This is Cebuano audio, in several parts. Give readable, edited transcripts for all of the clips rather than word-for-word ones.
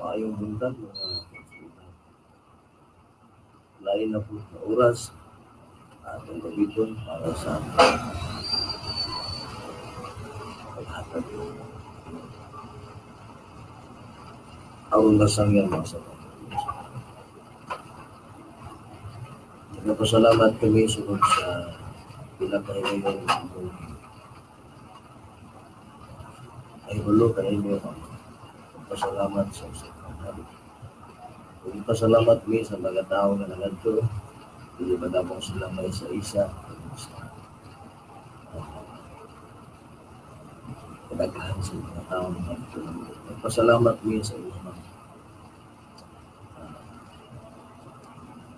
Maayong buntag, mga kaigsuonan. Lain na po na oras atong gamiton para sa atong paghatag aron masangyan mga sa. Nagpasalamat kami sugod sa pinakahigayon nga among kahibalo kaninyo ang pagpasalamat sa usa ka hari. Ug pasalamat mi sa mga tawo nga nangadto, dili ba namo sila may isa-isa tungod sa kadaghan sa mga tawo nga nangadto. Nagpasalamat mi sa inyong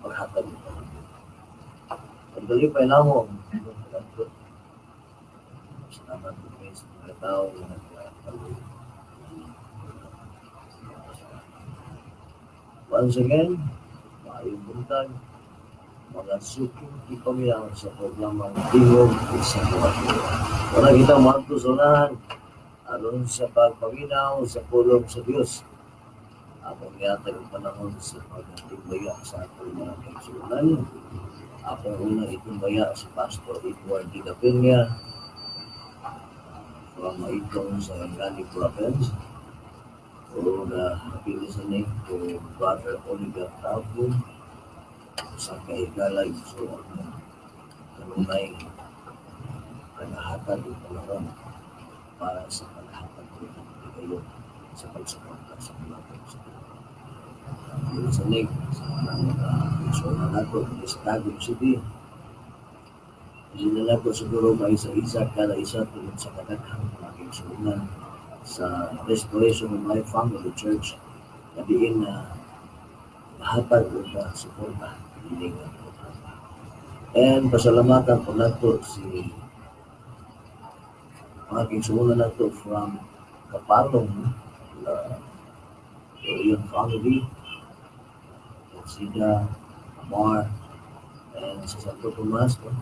paghatag og panahon. Pagkalipay namo ang inyong pag-adto. Salamat pud mi sa mga tawo nga nagpatuloy. Once again, maayong buntag, mga suking ipaminaw sa programang Tingog sa Kamatuoran. Wala kita moadto sa unahan aron sa pagpaminaw sa pulong sa Dios. Akong gihatag ang panahon sa pagtimbaya sa atong mga kaigsuonan. Akong unang itimbaya si Pastor Edward D. Capella from Maitong, Sarangani Province. O na happy listening to Brother Oliver Tabo sa kahigala igsoon kanunay nagahatag og panahon para sa paghatag og higayon sa pagsuporta sa pulong sa Ginoo. Happy listening sa mga igsoon nato diri sa Tagum City. Hindi na nato siguro maisa-isa kada isa tungod sa kadaghang mga kaigsuonan sa Restoration of Life Family Church na diin na mahatag og suporta ini nga programa. And pasalamatan po nato si mga kaigsuonan nato from Kapalong, la Iyon family, Sida, Amar, and sa Santo Tomas, no?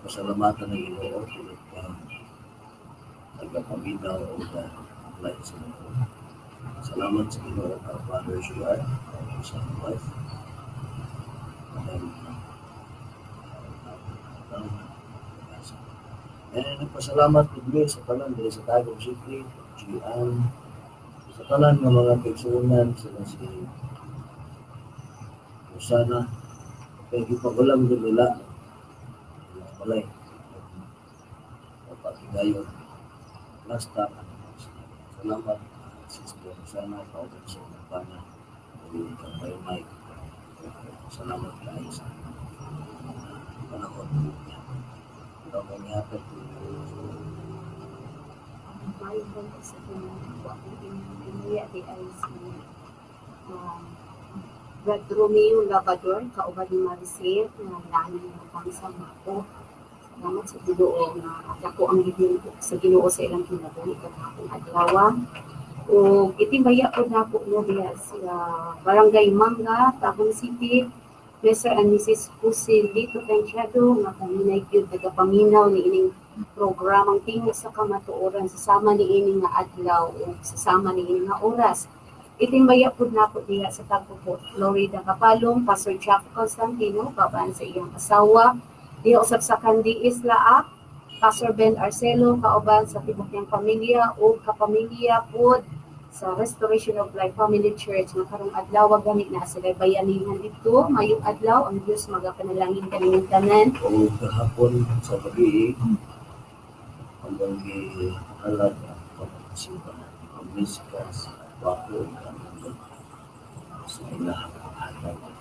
Pasalamatan ng Ginoo tungod kay nagapaminaw o na sa Ginoo. Salamat sa Ginoo ka Father Gerard, sa wife. And nagpasalamat pud mi sa tanan diri sa Tagum City, Gian, sa tanan nga mga kaigsuonan, sila si Rosana, kay gipagulam gud nila ilang balay. Mapatigayon. Last time, salamat, Sister Rosana, kauban sa inyong bana, ug kang Bay Mike. Salamat kaayo sa panahon niya. Ikaw kang ihatag. Maayong buntag sa tanan ko. Akong inuya di ay si Brad Romeo Labador kauban ni Maricel nga nani nga pangsa ako. Salamat sa Ginoo nga dako ang gihimo sa Ginoo sa ilang kinabuhi katong adlaw. Ug itimbaya pud nako no diha sa Barangay Manga, Tagum City, Mr. and Mrs. Jose Lito Penchado nga kanunay gyud nagapaminaw ni ining programang Tingog sa Kamatuoran sa sama ni ini nga adlaw ug sa sama ni ini nga oras. Itimbaya pud nako diha sa Tagpupo, Florida, Kapalong, Pastor Jack Constantino kauban sa iyang asawa. Diha usab sa Kandi Isla, Pastor Ben Arcelo kauban sa tibok niyang pamilya ug kapamilya pud sa Restoration of Life Family Church nga karong adlaw gani na sila bayanihan didto. Mayong adlaw, ang Dios magapanalangin kaninyong tanan. O kahapon sa gabi, among gihalad ang pagkasimbahan, ang misa sa Bako ug Kanunod sa ilahang paghatag og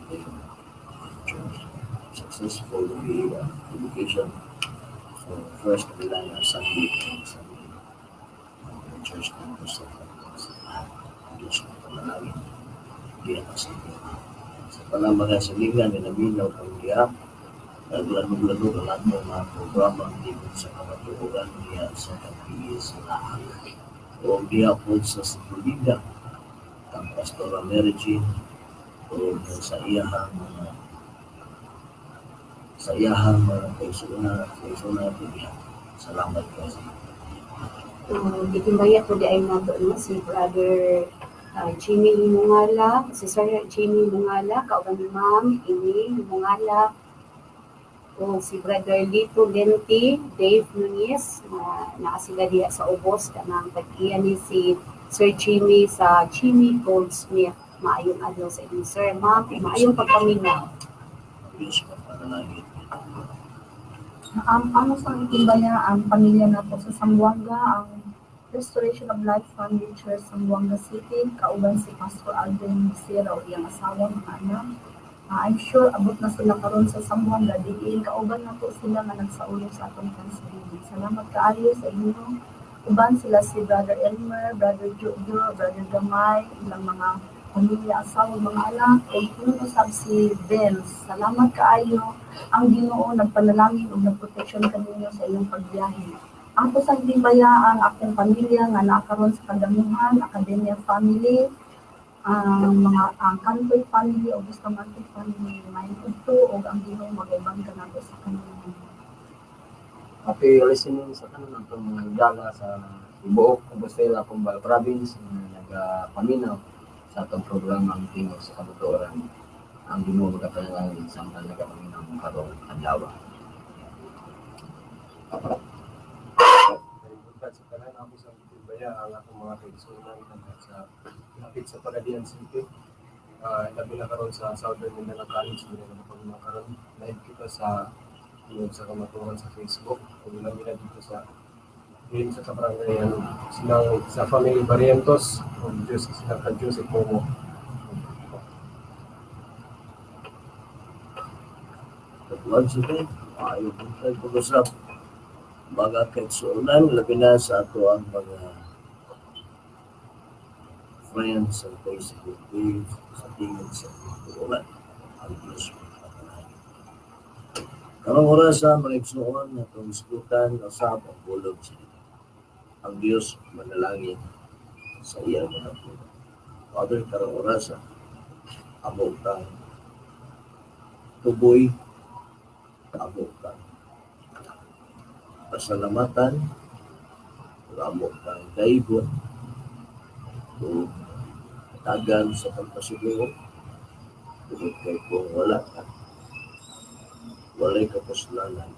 church. Successful the dedication. So first nila nga Sunday, Sunday ang church dito sa simbahan. Ang Diyos na panalangin. Diyan ang sa sa tanang mga silingan nga naminaw kang diha, naglanog-lanog ang atong mga programa Tingog sa Kamatuoran diha sa Tapiis sa Laak. O diha po sa Florida, kang Pastora Mary Jean o sa iyahang mga kaigsuonan diha. Salamat kaayo sa Itimbaya ko di ay nato no si Brother Jimmy Mungala, si Sir Jimmy Mungala, kauban ni Ma'am Ini Mungala, o si Brother Lito Lenti, Dave Nunez, na naa sila diha sa ubos kanang tag-iya ni si Sir Jimmy sa Jimmy Goldsmith. Maayong adlaw sa inyo, sir. Ma'am, maayong pagpaminaw. Diyos mapanalangin. Ang ano sa Itimbaya, ang pamilya nato sa Zamboanga, ang Restoration of Life Family Church, Zamboanga City, kauban si Pastor Alvin Sira o iyang asawa, mga anak. I'm sure abot na sila karon sa Zamboanga, diin kauban nato sila nga nagsaulog sa atong Thanksgiving. Salamat kaayo sa inyo. Uban sila si Brother Elmer, Brother Jojo, Brother Gamay, ilang mga pamilya, asawa, mga anak, ug puno usab si Benz. Salamat kaayo, ang Ginoo nagpanalangin ug nagproteksyon kaninyo sa inyong pagbiyahe. Ato sang ang akong pamilya nga naa karon sa Kadamuhan, Academia family, ang mga ang Cantoy family ug Bustamante family, maayong udto ug ang Ginoo mag-uban kanato sa kanila. Happy listening sa tanan atong mga higala sa tibuok Compostela, Cumbal Province nga nagapaminaw sa atong programa, ang Tingog sa Kamatuoran. Ang Ginoo magapanalangin sa mga nagapaminaw karong adlaw. Buntag sa tanan, ako sa Gitimbaya, ang akong mga kaigsuonan sa lapit sa Pagadian City. Labi na karon sa Southern Mindanao College, hindi na kapag karon live kita sa Tingog sa Kamatuoran sa Facebook. Ug labi na dito sa din sa kabarangayan silang sa family Barrientos ug Diyos silang ka Joseph Momo. Once again, maayo buntag pag-usap mga kaigsuonan, labi na sa ato ang mga friends sa Facebook page sa Tingog sa Kamatuoran. Ang Diyos magpapanalangin. Karong orasa, mga igsuon, atong hisgutan usab ang pulong sa Ginoo. Ang Diyos manalangin sa iyang mga pulong. Father, karong orasa, amo kang tuboy, amo kang pasalamatan, amo kang daygon, ug tagan sa pagpasugoo, tungod kay kung wala ka, walay kapuslanan.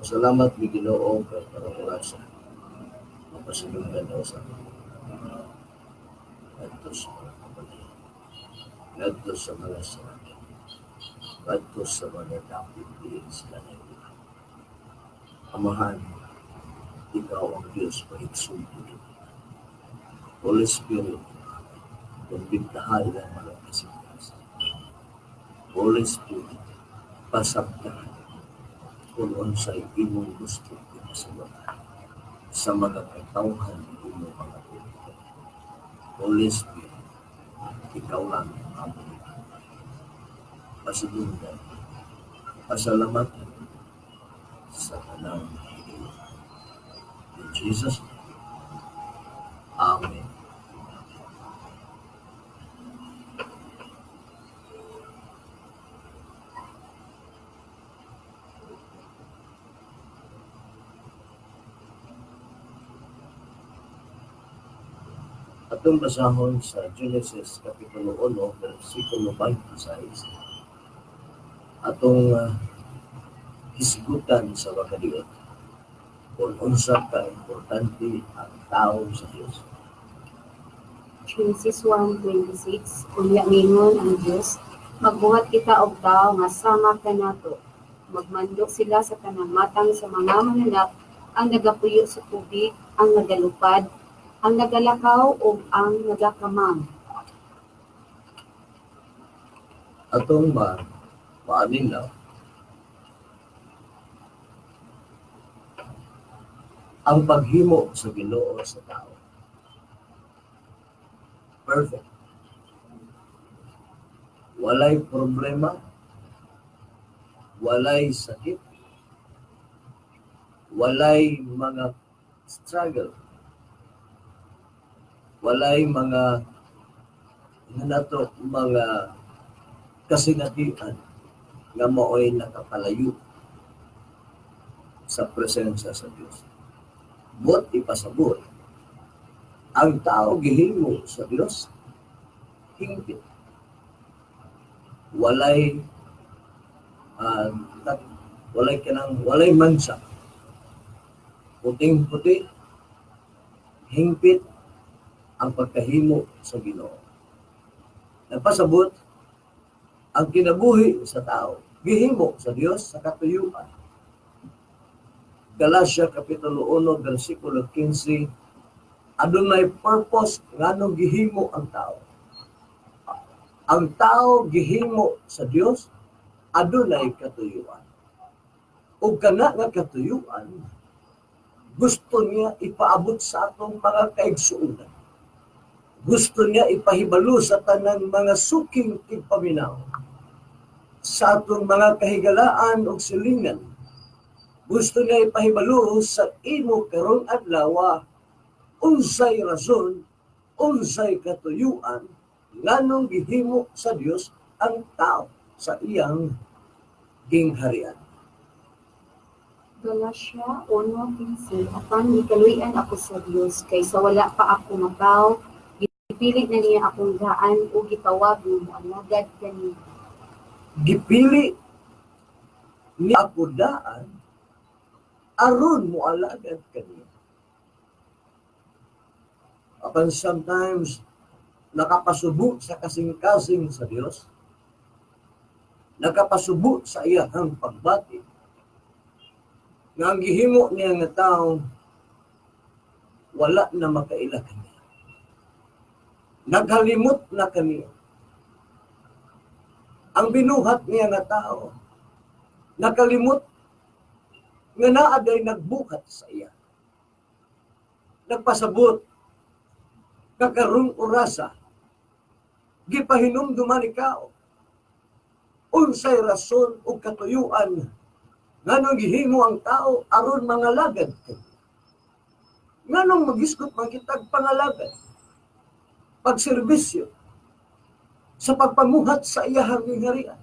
Salamat mi, Ginoo, kay karong orasa mapasinungdan na usab ngadto sa mga kabalayan, ngadto sa mga sarakin, ngadto sa mga dapit diin sila naiulan. Amahan, ikaw ang Diyos mahigsulti. Holy Spirit, kumbintaha ilang mga kasing-kasing. Holy Spirit, pasabtahan kung unsay imong gusto ipasabot sa mga katawhan imong mga puto. Holy Spirit, ikaw lang ang among pasidunggan, pasalamatan sa tanang higala. In Jesus' name, Amen. Atong basahon sa Genesis Kapitulo 1, versikulo 26. Atong hisgutan sa makadiot kung unsa ka importante ang tao sa Dios. Genesis 1:26. Unya mingon ang Dios, "Magbuhat kita og tawo nga sama kanato. Magmando sila sa tanang matang sa mga mananap, ang nagapuyo sa tubig, ang nagalupad, ang nagalakaw ug ang nagakamang." Atong ma maaminaw ang paghimo sa Ginoo sa tao. Perfect. Walay problema, walay sakit, walay mga struggle, walay mga nato mga kasingatian nga mao'y nakapalayo sa presensya sa Dios. Buot ipasabot, Ang tao gihimo sa Dios hingpit. Walay walay kanang walay mansa. Puting-puti, hingpit ang pagkahimo sa Ginoo. Nagpasabot ang kinabuhi sa tao gihimo sa Dios sa katuyuan. Galatia Kapitulo 1 versikulo 15, adunay purpose nganong gihimo ang tao. Ang tao gihimo sa Dios adunay katuyuan. Ug kana nga katuyuan gusto niya ipaabot sa atong mga kaigsuonan. Gusto niya ipahibalo sa tanang mga suking tigpaminaw, sa atong mga kahigalaan ug silingan. Gusto niya ipahibalo sa imo karong adlaw unsay rason, unsay katuyuan nganong gihimo sa Dios ang tao sa iyang gingharian. Galatia 1:15. Apan gikaluy-an ako sa Dios kay sa wala pa ako matawo, gipili na niya akong daan ug gitawag nga moalagad kaniya. Gipili ni ako daan aron moalagad kaniya. Apan sometimes nakapasubo sa kasing-kasing sa Dios, nakapasubo sa iyahang pagbati, nga ang gihimo niya nga tao wala na makaila kaniya. Naghalimot na kaniya. Ang binuhat niya nga tao, nakalimot nga naa day nagbuhat sa iya. Nagpasabot, kakarong orasa, gipahinumduman ikaw, unsay rason o katuyuan nganong gihimo ang tao aron mangalagad kaniya. Nganong magisgot man kitag pangalagad, pagserbisyo, sa pagpamuhat sa iyahang gingharian.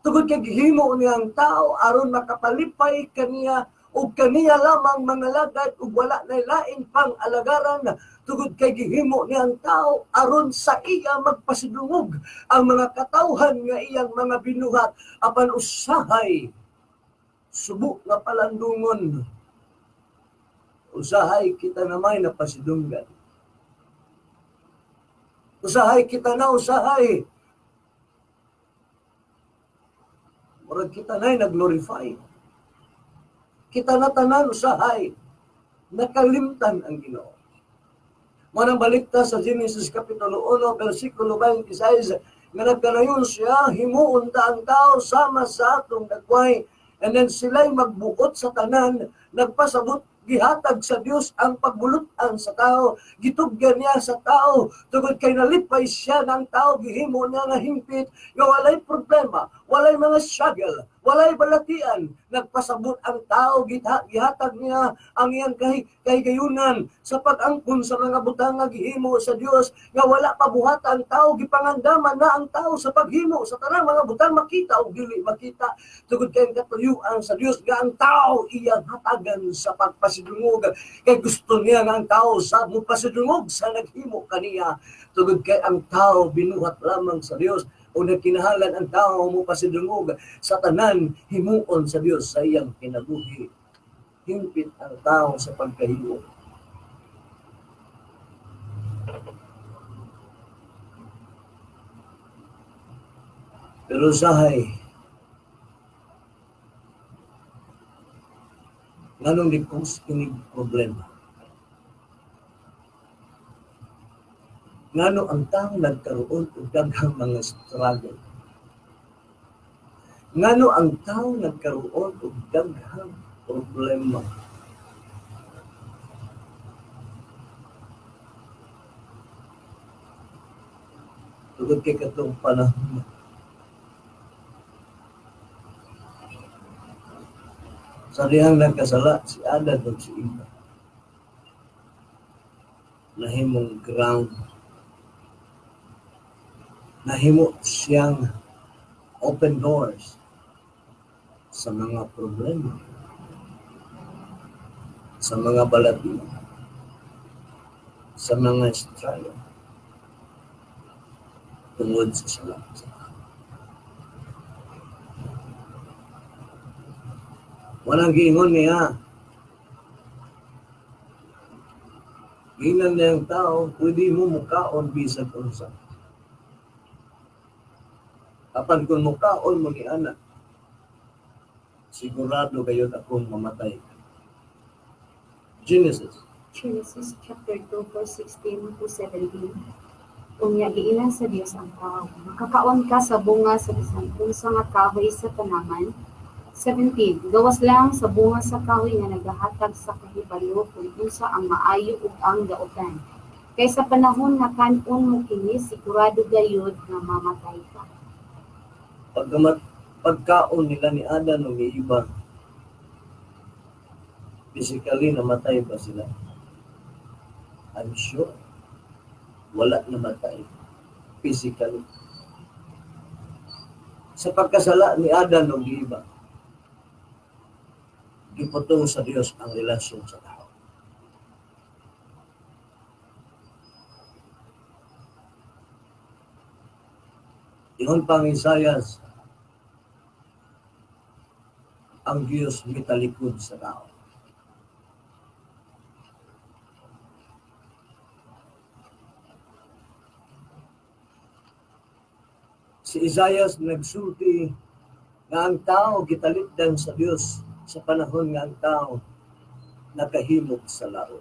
Tungod kay gihimo niya ang tao aron makapalipay kaniya ug kaniya lamang mangalagad ug wala nay lain pang alagaran, tungod kay gihimo niya ang tao aron sa iya magpasidungog ang mga katawhan nga iyang mga binuhat, apan usahay subo nga palandungon, usahay kita na may napasidunggan, usahay kita na usahay murag kita na'y nag-glorify, kita na tanan usahay nakalimtan ang Ginoo. Manang balikta sa Genesis Kapitulo 1 versikulo 26 nga nagkanayon siya, himuon ta ang tao sama sa atong dagway, and then sila'y magbuot sa tanan. Nagpasabot gihatag sa Dios ang pagbulutan sa tao, gitugyan niya sa tao tungod kay nalipay siya ng tao, gihimo niya nga hingpit nga walay problema, walay mga struggle, walay balatian. Nagpasabot ang tao, gihatag niya ang iyang kahigayunan sa pag-angkon sa mga butang nga gihimo sa Dios nga wala pa buhat ang tao, gipangandaman na ang tao sa paghimo sa tanang mga butang makita o dili makita, tungod kay ang katuyuan sa Dios nga ang tao iyang hatagan sa pagpasidungog, kay gusto niya nga ang tao sa mupasidungog sa naghimo kaniya, tungod kay ang tao binuhat lamang sa Dios o nagkinahalan ang tao mupasidungog sa tanan himuon sa Dios sa iyang kinabuhi. Hingpit ang tao sa pagkahimo. Pero sahay, nganong di cause kinig problema? Ngano ang tao nagkaroon og daghang mga struggle? Ngano ang tao nagkaroon og daghang problema? Tungod kay katong panahon, sa dihang nagkasala si Adan ug si Eva, nahimong ground, nahimo siyang open doors sa mga problema, sa mga balatian. Sa mga struggle tungod sa sala sa tao. Walang giingon niya. Giingon niya ang tao, pwede mo mukaon bisag unsa. Apan kung mukaon mo ni anak, sigurado kayo akong mamatay. Genesis. Genesis chapter 2 verse 16 to 17. Unya giinan sa Dios ang tao. Makakaon ka sa bunga sa bisan unsa nga kahoy sa tanaman. 17. Gawas lang sa bunga sa kahoy nga nagahatag sa kahibalo kung unsa ang maayo ug ang dautan. Kay sa panahon nga kan-on mo kini, sigurado gayud nga mamatay ka. Pagkamat pagkaon nila ni Adan ug ni Eva, physically namatay ba sila? I'm sure wala namatay physically. Sa pagkasala ni Adan ug ni Eva, giputol sa Dios ang relasyon sa tao. Ingon pang Isayas, ang Diyos mitalikod sa tao. Si Isayas nagsulti nga ang tao gitalikdan sa Dios sa panahon nga ang tao nakahimog sa laot.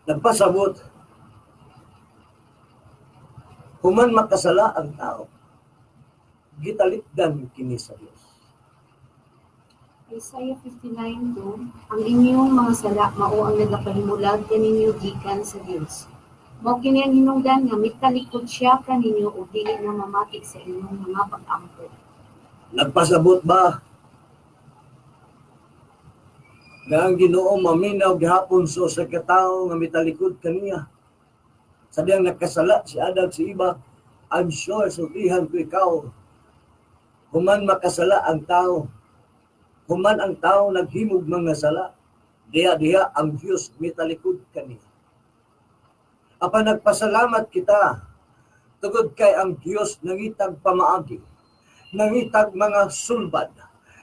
Nagpasabot, human makasala ang tao, gitalikdan kini sa Dios. Isaiah 59:2, ang inyong mga sala mao ang nagapahimulag kaninyo gikan sa Dios. Mao kini ang hinungdan nga mitalikod siya kaninyo ug dili na mamati sa inyong mga pag-ampo. Nagpasabot ba nga ang Ginoo maminaw gihapon sa usa ka tawo nga mitalikod kaniya? Sa diyang nakasala si Adam si Eva, I'm sure sultihan ko ikaw, human makasala ang tao, human ang tao naghimog mga sala, diha-diha ang Dios mitalikod kaniya. Apan nagpasalamat kita tungod kay ang Dios nangitag pamaagi, nangitag mga sulbad,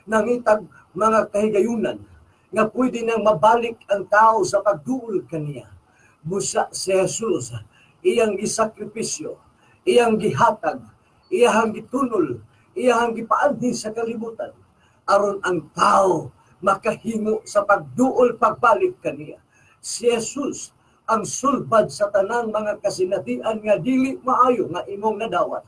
nangitag mga kahigayunan nga pwede nang mabalik ang tao sa pagduol kaniya. Busa si Jesus, iyang gisakripisyo, iyang gihatag, iyang gitunol, iyang gipaanhi sa kalibutan aron ang tao makahimo sa pagduol pagbalik kaniya. Si Jesus ang sulbad sa tanang mga kasinatian nga dili maayo nga imong nadawat,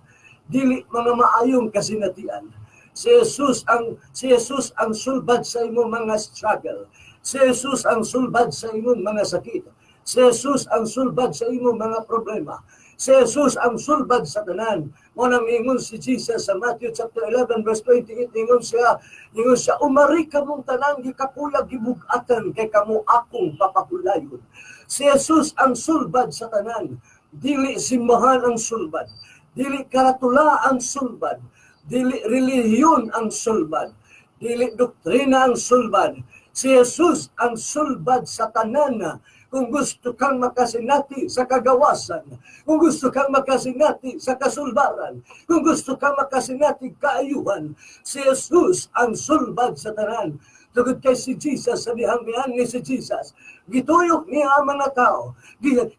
dili mga maayong kasinatian. Si Jesus ang sulbad sa imong mga struggle. Si Jesus ang sulbad sa imong mga sakit. Si Jesus ang sulbad sa imong mga problema. Si Jesus ang sulbad sa tanan. Mo nang ingon si Jesus sa Matthew chapter 11 verse 28, ingon siya, umari kamong tanan gikapulag gibug-atan kay kamo akong papakulayon. Si Jesus ang sulbad sa tanan. Dili simbahan ang sulbad. Dili karatula ang sulbad. Dili relihiyon ang sulbad. Dili doktrina ang sulbad. Si Jesus ang sulbad sa tanan. Kung gusto kang makasinati sa kagawasan, kung gusto kang makasinati sa kasulbaran, kung gusto kang makasinati kaayuhan, si Jesus ang sulbad sa tanan. Tungod kay si Jesus, sa dihang ni si Jesus, gituyok niya ang mga tao,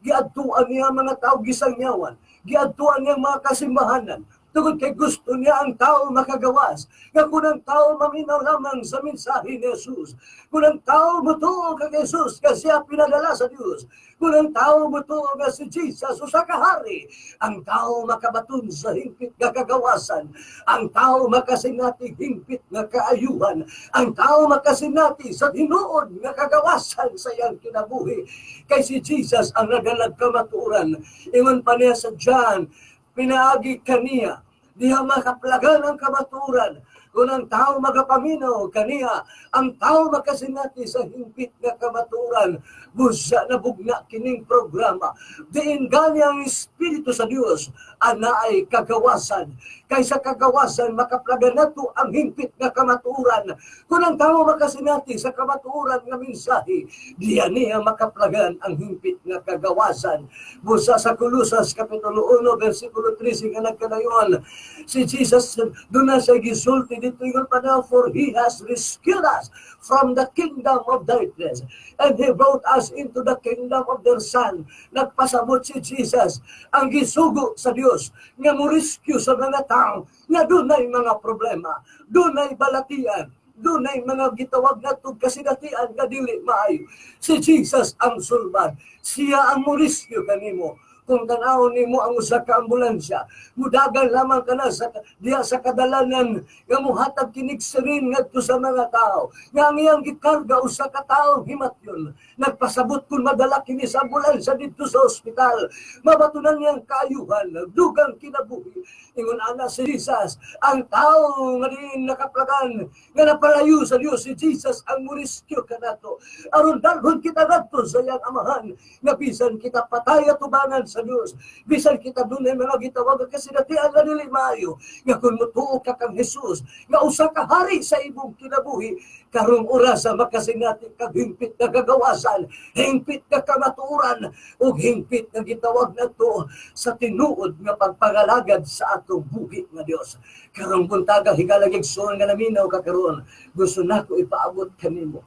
giadtuan niya ang mga tao, gisangyawan, giadtuan niya ang mga kasimbahanan, tungod kay gusto niya ang tao makagawas. Nga kung ang tao maminaw lamang sa mensahe ni Jesus, kung ang tao mutuo kay Jesus, kasi siya pinadala sa Diyos, kung ang tao mutuo nga si Jesus usa ka hari, ang tao makabaton sa hingpit nga kagawasan, ang tao makasinati hingpit nga kaayuhan, ang tao makasinati sa tinuod nga kagawasan sa iyang kinabuhi. Kay si Jesus ang nagalag kamatuoran. Ingon pa niya sa John, pinaagi kaniya, diha makaplagan ang kamatuoran. Kung ang tao magapaminaw kaniya, ang tao makasinati sa hingpit nga kamatuoran, busa na bugna kining programa. Diin gani ang Espiritu sa Dios anaay kagawasan. Kaysa kagawasan makaplagan nato ang hingpit nga kamatuoran. Kung ang tao makasinati sa kamatuoran nga mensahe, diya niya makaplagan ang hingpit nga kagawasan. Busa sa Kolosas Kapitulo 1 versikulo 13 nga nagkanayon, si Jesus doon na siya gisulti dito ingon pa na, "For He has rescued us from the kingdom of darkness and He brought us into the kingdom of their Son." Nagpasabot si Jesus ang gisugo sa Dios nga mo rescue sa mga tao nga dunay mga problema, dunay balatian, dunay mga gitawag nato kasinatian nga dili maayo. Si Jesus ang sulbad. Siya ang mo rescue kanimo. Kung tan-awon nimo ang usa ka ambulansya, mudagan lamang kana sa diha sa kadalanan nga muhatag kinig siren ngadto sa mga tao. Nga ang iyang gikarga usa ka tawo himatyon. Nagpasabot kung madala kini sa ambulansya didto sa ospital, mabatunan niyang kaayuhan, dugang kinabuhi. Ingon ana si Jesus, ang tao nga diin nakaplagan, nga napalayo sa Dios, si Jesus ang mo-rescue kanato. Aron dalhon kita ngadto sa iyang Amahan, nga bisan kita patay atubangan sa Dios, bisan kita dunay mga gitawag kasi datian nga dili maayo, nga kung mutuo ka kang Jesus, nga usa ka hari sa imong kinabuhi, karong orasa makasinati kag hingpit nga kagawasan, hingpit nga kamatuoran, ug hingpit nga gitawag nato sa tinuod nga pagpangalagad sa atong buhi nga Dios. Karong buntaga, higala igsoon nga naminaw ka karon, gusto nako ipaabot kanimo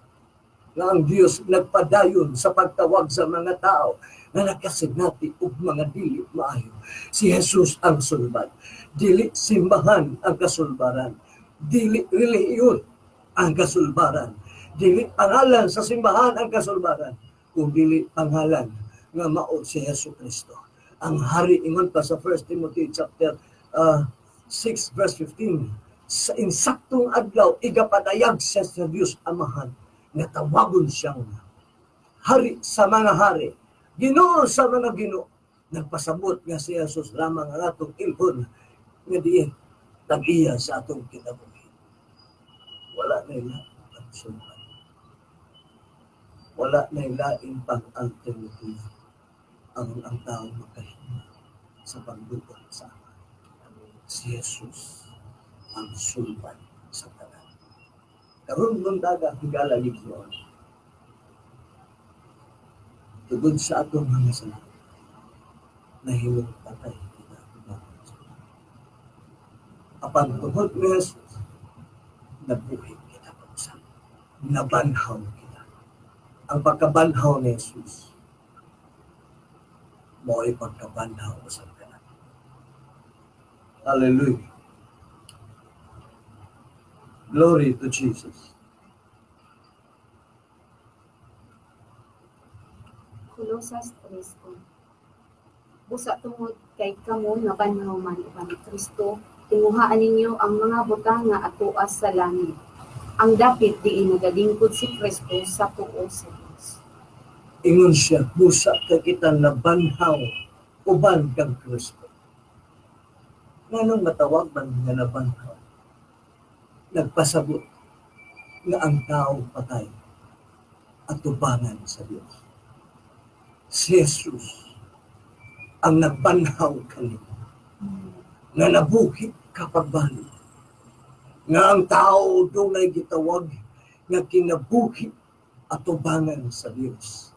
nga ang Dios nagpadayon sa pagtawag sa mga tao nga nakasinati og mga dili maayo. Si Jesus ang sulbad. Dili simbahan ang kasulbaran. Dili relihiyon ang kasulbaran. Dili pangalan sa simbahan ang kasulbaran. Kung dili pangalan nga mao si Jesu Kristo. Ang hari. Ingon pa sa 1 Timothy chapter 6 verse 15, sa insaktong adlaw igapadayag siya sa Dios Amahan nga tawagon siyang hari sa mga hari, Ginoo sa mga ginoo. Nagpasabot nga si Jesus lamang ang atong ilhon nga diin tag-iya sa atong kinabuhi. Wala na lain pang sulbad. Wala na lain pang alternative ang tao makahima sa pagbuot sa Ama. Si Jesus ang sulbad sa tanan. Karon buntaga, higala igsoon, tugod sa atong mga sala, nahimong patay kita atubangan sa. Apan tungod ni Jesus, nabuhi kita pag-usab. Nabanhaw kita. Ang pagkabanhaw ni Jesus, mao'y pagkabanhaw sa tanan. Hallelujah. Glory to Jesus. Colosas 3:1. Busa tungod kay kamo nabanhaw man uban ni Kristo, tinguhaan ninyo ang mga butang nga atoa sa langit, ang dapit diin nagalingkod si Kristo sa tuo sa Dios. Ingon siya, busa kay kita nabanhaw uban kang Kristo. Nganong matawag man nga nabanhaw? Nagpasabot nga ang tao patay atubangan sa Dios. Si Jesus ang nagbanhaw kanimo nga nabuhi ka pagbalik. Nga ang tao dunay gitawag nga kinabuhi atubangan sa Dios.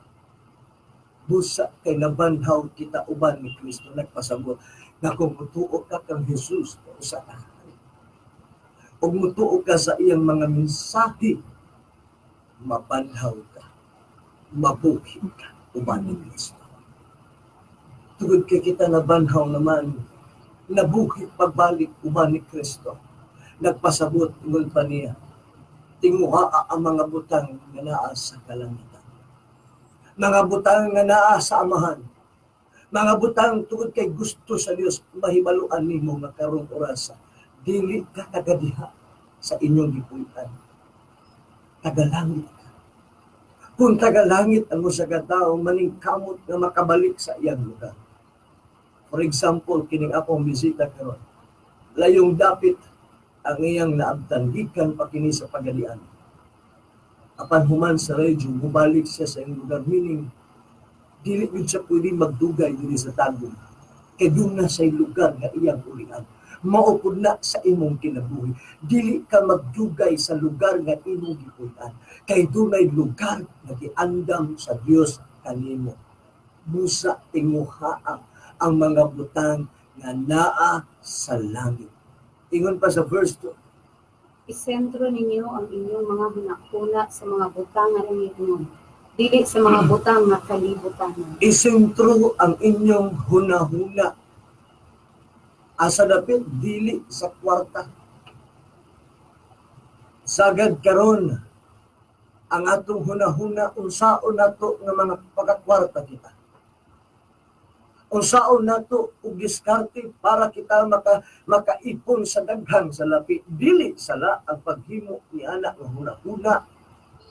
Busa kay nabanhaw kita uban ni Kristo, nagpasabot nga kung mutuo ka kang Jesus, usa ka hari, ug mutuo ka sa iyang mga mensahe, mabanhaw ka, mabuhi ka uban ni Kristo. Tungod kay kita nabanhaw naman, nabuhi pagbalik uban ni Kristo, nagpasabot ingon pa niya, tinguha ang mga butang nga naa sa kalangitan. Mga butang nga naa sa Amahan. Mga butang tungod kay gusto sa Dios mahibaluan nimo nga karong orasa dili ka taga diha sa inyong gipuy-an. Taga-langit ka. Kung taga-langit ang usa ka tawo, maningkamot nga makabalik sa iyang lugar. For example, kining akong bisita karon. Layong dapit Ang iyang naabtan gikan pa kini sa Pagadian. Apan human sa radio, mubalik siya sa iyang lugar, meaning dili yun siya pwede magdugay diri sa Tagum. Kay duna sa lugar nga iyang ulian. Mao pud na sa imong kinabuhi. Dili ka magdugay sa lugar nga imong gipuy-an. Kay dunay lugar nga giandam sa Dios kanimo. Busa tinguhaa ang mga butang nga naa sa langit. Ingon pa sa verse 2. Isentro ninyo ang inyong mga hunahuna sa mga butang nga langitnon, dili sa mga butang nga kalibutan. Isentro ang inyong hunahuna. Asa dapit? Dili sa kwarta. Sagad karon ang atong hunahuna, unsaon nato nga mga pagkakwarta kita. Unsaon nato og diskarte para kita makaipon sa daghang salapi. Dili sala ang paghimo ni ana nga hunahuna.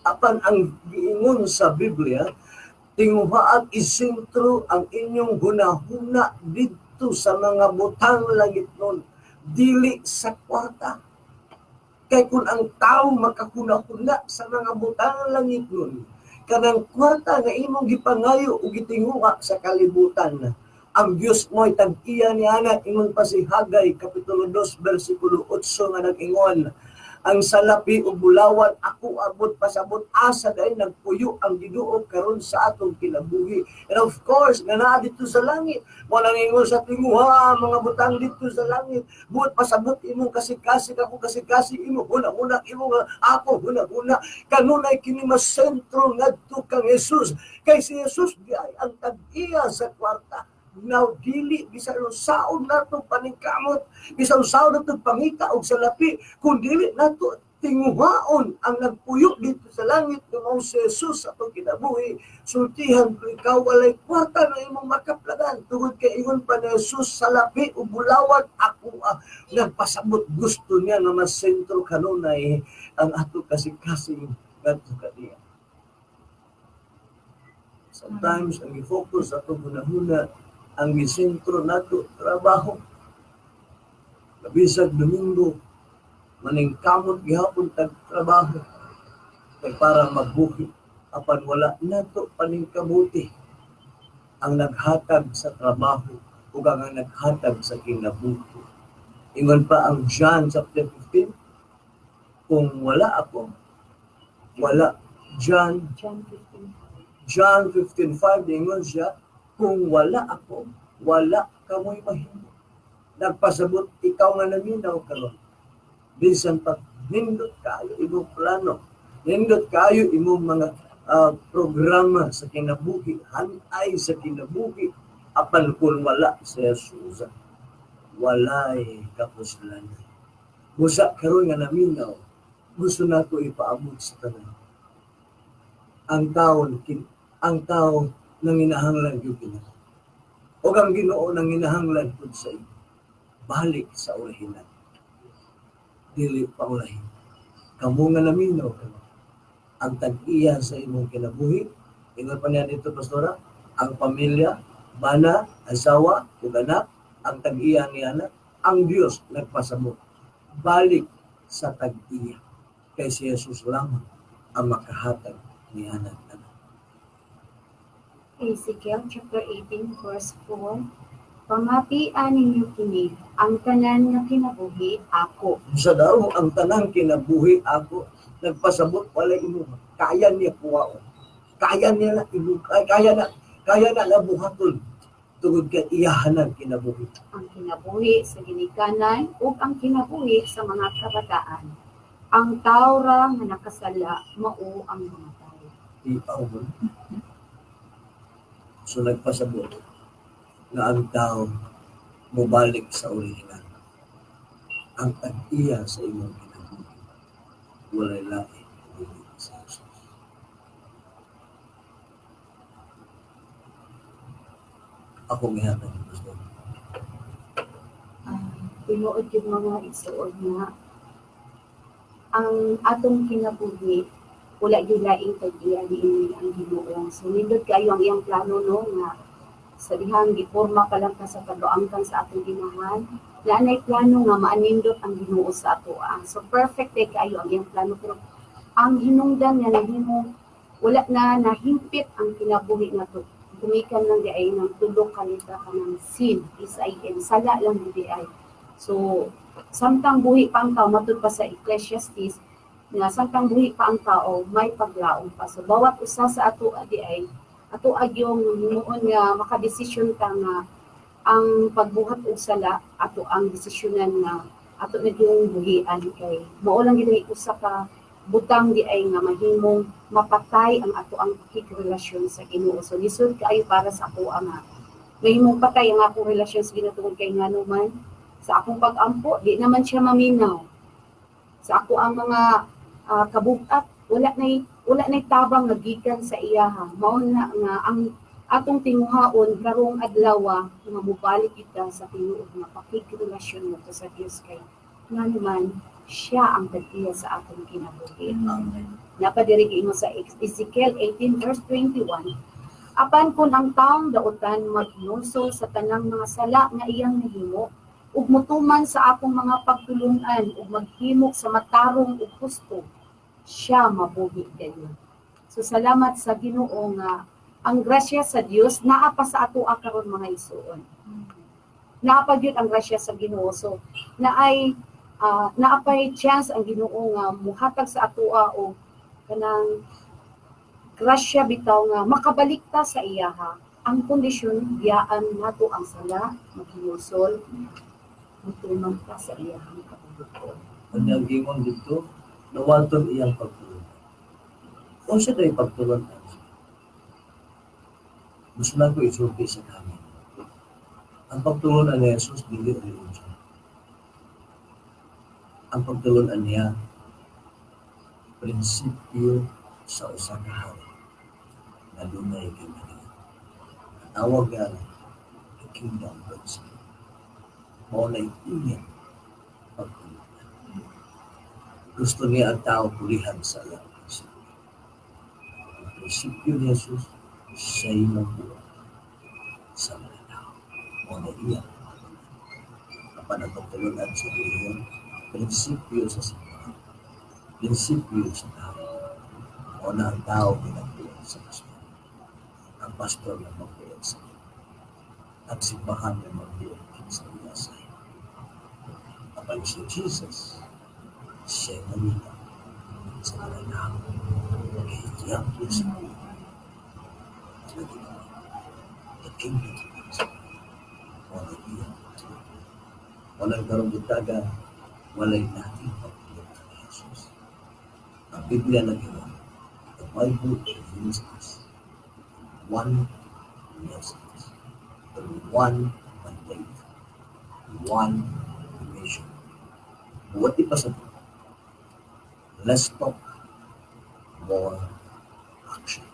Apan ang giingon sa Biblia, tinguha at isentro ang inyong hunahuna didto sa mga butang langitnon, dili sa kwarta. Kay kung ang tao makahuna-huna sa mga butang langitnon, kanang kwarta nga imong gipangayo o gitinguha sa kalibutan, ang Dios mo'y tag-iya ni ana. Ingon pa si Hagay kapitulo 2 bersikulo 8 nga nag-ingon, ang salapi ug bulawan ako abot pasabot. Asa dahil nagpuyo ang Ginoo karon sa atong kinabuhi? And of course nga naa dito sa langit. Mo nang ingon sa tinguha mga butang dito sa langit. Buot pasabot imong kasikasik, ako kasikasik, imo huna-huna, imo nga ako huna-huna, kanunay kini masentro ngadto kang Jesus, kay si Jesus di ay ang tag-iya sa kwarta. Now, dili bisan saon nato paningkamot, bisan saon nato pangita og salapi, kung dili nato tinguhaon ang nagpuyo dito sa langit nga mao si Jesus sa atong kinabuhi, sultihan ko ikaw, walay kwarta na imong makaplagan, tungod kay ingon pa ni Jesus, salapi ug bulawan ako nagpasabot. Gusto niya nga masentro kanunay ang ato kasing-kasing ngadto kaniya. Sometimes ang i-focus atong hunahuna, ang gisentro nato trabaho. Bisag Domingo, maningkamot gihapon tag trabaho kay para mabuhi, apan wala nato paningkamuti ang naghatag sa trabaho ug ang naghatag sa kinabuhi. Ingon pa ang John chapter 15, kung wala ako, wala. John John 15. John 15:5, ingon siya, kung wala ako, wala kamoy mahimo. Nagpasabot ikaw nga naminaw karon, bisan pa nindot kayo imong plano, nindot kayo imong mga programa sa kinabuhi, hanay sa kinabuhi, apan kung wala si Jesus, walay kapuslan. Busa karon nga naminaw, gusto nako ipaabot sa tanan. Ang tao nanginahanglan gyud kini. O ang Ginoo nanginahanglan pud sa imo. Balik sa orihinal. Dili pa ulahin. Kamo nga naminaw kamo, ang tag-iya sa imong kinabuhi, ingon pa niya dito, Pastora, ang pamilya, bana, asawa, ug anak, ang tag-iya ni anak, ang Dios nagpasabot. Balik sa tag-iya. Kay si Jesus lamang ang makahatag ni anak anak. Ezekiel chapter 18 verse 4. Pamatian ninyo kini, ang tanan nga kinabuhi ako. Sa daw ang tanang kinabuhi ako, nagpasabot wala imo kaya niya kuwaon. Kaya niya na imo, kaya na nabuhaton tungod kay iyahan ang kinabuhi. Ang kinabuhi sa ginikanan ug ang kinabuhi sa mga kabataan. Ang tawo ra nga nakasala mao ang mamatay. Ipaw mo. So nagpasabot na ang tao mubalik sa orihinal. Ang tag-iya sa imong kinabuhi, walay lain kundi si Jesus. Ako gihatag ni Pastor. Tinuod yung mga igsuon nga ang atong kinabuhi wala gyud laing tag-iya niini ang Ginoo. So nindot kaayo ang iyang plano, no, nga sa dihang giporma pa lang ka sa pag-aangkan sa atong inahan. Naa plano nga maanindot ang Ginoo sa atoa. So perfect kay kaayo ang iyang plano, pero ang hinungdan nga nahimo wala na nahimpit ang kinabuhi nato. Gumikan lang di ay ng tulo ka letra, kanang sin, SIN, sala lang di ay. So samtang buhi pa ang tao, matud pa sa Ecclesiastes nga samtang buhi pa ang tao, may paglaom pa. So bawat usa sa ato di ay ato agyong himuon nga makadesisyon ta nga ang pagbuhat og sala, ato ang desisyonan nga ato na yung buhian, kay mao lang gid usa ka butang di ay nga mahimong mapatay ang ato ang pakigrelasyon sa Ginoo. So lisod kaayo para sa ako ang mahimong patay ang akong relasyon sa Ginoo, tungod kay ngano man sa akong pag-ampo di naman siya maminaw. Sa ako ang mga kabugat, wala nay tabang nga gikan sa iyaha. Mao na nga ang atong tinguhaon karong adlaw nga mobalik kita sa tinuod nga pakigrelasyon mo sa Dios, kay ngano man siya ang tag-iya sa atong kinabuhi. Amen. Napadiri giingon sa Ezekiel 18 verse 21, "Apan kung ang taong dautan maghinulsol sa tanang mga sala nga iyang nahimo ug mutuman sa akong mga pagtulun-an ug maghimo sa matarong ug husto, siya mabuhi gayon." So salamat sa Ginoo nga ang grasya sa Dios naa pa sa atoa karon, mga isuon. Naa pa gyud ang grasya sa Ginoo. So naay naa pay chance ang Ginoo nga muhatag sa atoa og kanang grasya bitaw nga makabalik ta sa iyaha. Ang kondisyon, biyaan nato ang sala, maghinulsol, mutuman ta sa iyahang kabubut-on. Ang giingon dito, nawalton iyang pagtulon. Unsa day pagtulon? Gusto lang ko isulti sa kami. Ang pagtulon ni Jesus dili religion. Ang pagtulon niya prinsipyo sa usa ka hari na dunay ginhawa. Tawag nga the kingdom principle. Mao na iyang pagtulon. Gusto niya ang tao pulihan sa iyang prinsipyo. Ang prinsipyo ni Jesus, siya'y magbuhat sa mga tao. Mao na iyang pagtulon. Apan ang pagtulunan sa relihiyon, prinsipyo sa simbahan, prinsipyo sa tao. Mao na ang tao ginagbuhat sa pastor. Ang pastor na magbuhat sa iyo. Ang simbahan na magbuhat sa iya sa iyo. Apan si Jesus, siya nangita sa mga tao. Kaya iyang prinsipyo na ginawa. The kingdom principle. Mao na iyang pagtulon. Walang karong buntaga, walay nating pagtulon ni Jesus. Ang Biblia lang yun. The Bible reveals us one message, the one mandate, one mission. Buhat pa sa less talk, more action.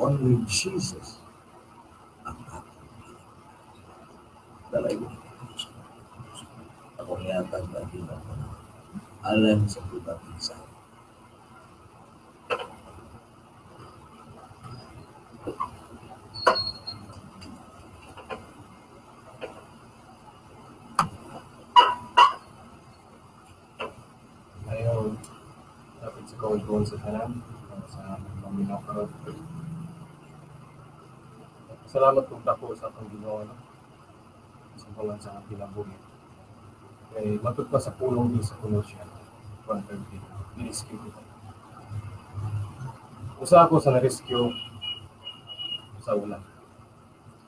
Only Jesus ang atong dalay mo. Ako niyatag na Ginoo alang sa bugat sa Ayaw, dapat sa kaulguan sa tanan, sa paminaw karon. Salamat kong dako sa atong Ginoo, no? Sa bangan sa akong kinabuhi. Kay matud pa sa pulong di sa Colossians 1:13, ni-rescue kita. Usa ako sa na-rescue sa una.